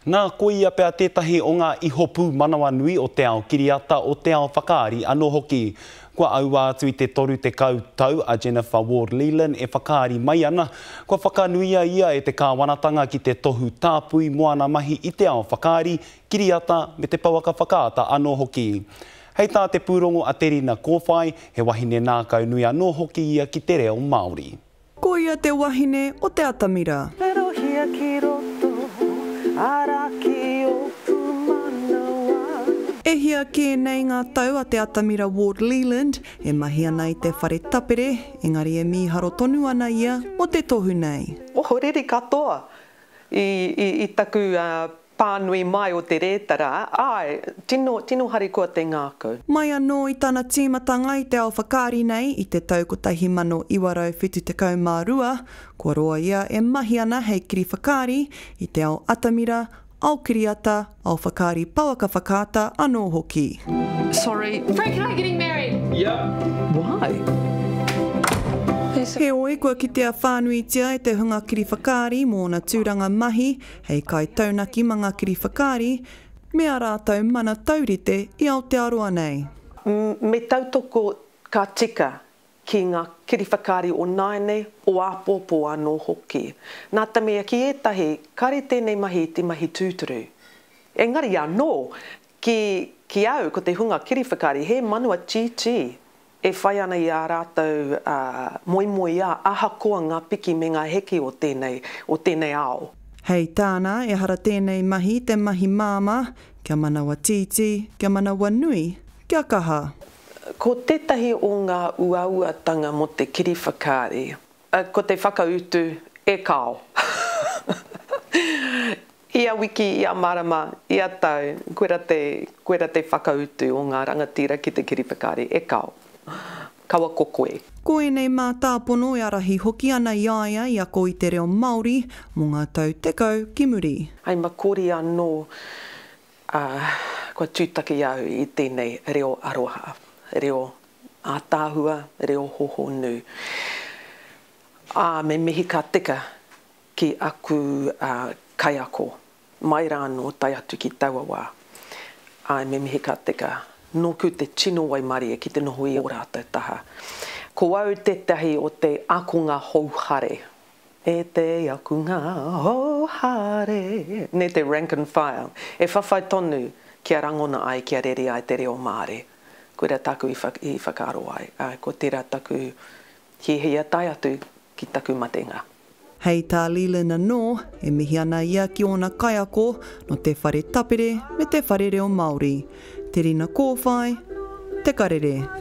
Nā, ko ia pea tētahi o ngā iho pūmanawa nui o te ao kiriata, o te ao whakaari anō hoki. Kua aua atu i te 30 tau a Jennifer Ward Lealand e whakaari mai ana, kua whakanuia ia e te kāwanatanga ki te tohu tāpui mō ana mahi i te ao whakaari, kiriata me te pouaka whakaata anō hoki. Hei tā te pūrongo a Te Rina Kōwhai, he wahine nākaunui anō hoki ia ki te reo Māori. Ko ia te wahine o te atamira. Werohia ki roto, ara ki o pumanawa. E hia kē nei ngā tau a te atamira Ward Lealand e mahi ana i te whare tapere, engari e mīharo tonu ana ia mō te tohu nei. Ohorere katoa i taku Pānui mai o te rēta rā, āe, tino, tino harikoa te ngākau. Mai anō i tana tīmatanga i te ao whakaari nei i te tau 1972, kua roa ia e mahi ana hei kiriwhakaari i te ao atamira, ao kiriata, ao whakaari pouaka whakaata anō hoki. Sorry. Frank and I are getting married! Yep. Why? Heoi, kua kitea whānuitia e te hunga kiriwhakaari mōna tūranga mahi hei kaitaunaki ma nga kiriwhakaari me a ratou mana taurite i Aotearoa nei. Me tautoko ka tika ki nga kiriwhakaari o nāianei, o āpōpō anō hoki. Nā te mea ki ētahi, kāre tēnei mahi i te mahi tūturu. Engari anō, ki, ki au, ko te hunga kiriwhakaari, he manawa tītī e whai ana i ā rātou moemoeā ahakoa ngā piki me ngā heke o tēnei, o tēnei ao. Hei tāna, ehara tēnei mahi i te mahi māmā, kia manawa tītī, kia manawa nui, kia kaha. Ko tētahi o ngā uauatanga mō te kiriwhakaari, ko te whakautu, e kāo. Ia wiki, ia marama, ia tau, koira te, koira te whakautu o ngā rangatira ki te kiriwhakaari, e kao, kaua ko koe. Ko ēnei mātāpono e ārahi hoki ana i a ia i ako i te reo Māori mō ngā tau 10 ki muri. Hei makori anō, ā, kua tūtaki au i tēnei reo aroha, reo ātaahua, reo hohonu. Ā, me mihi ka tika ki aku kaiako, mai rā anō tae atu ki taua wā. Āe, me mihi ka tika. Nōku te tino waimarie ki te noho i ō rātou taha. Ko au tētahi o te ākonga hou haere. E te akunga hou haere. Nē te rank and file. E whawhai tonu kia rangona ai, kia rere ai te reo Māori. Koirā tāku i whakaaro ai. Āe, ko tērā taku Hiahia tae atu ki taku matenga. Hei tā Leland anō, e mihi ana ia ki ōna kaiako nō te Whare Tapere me te Whare Reo Māori. Te Rina Kōwhai, Te Karere.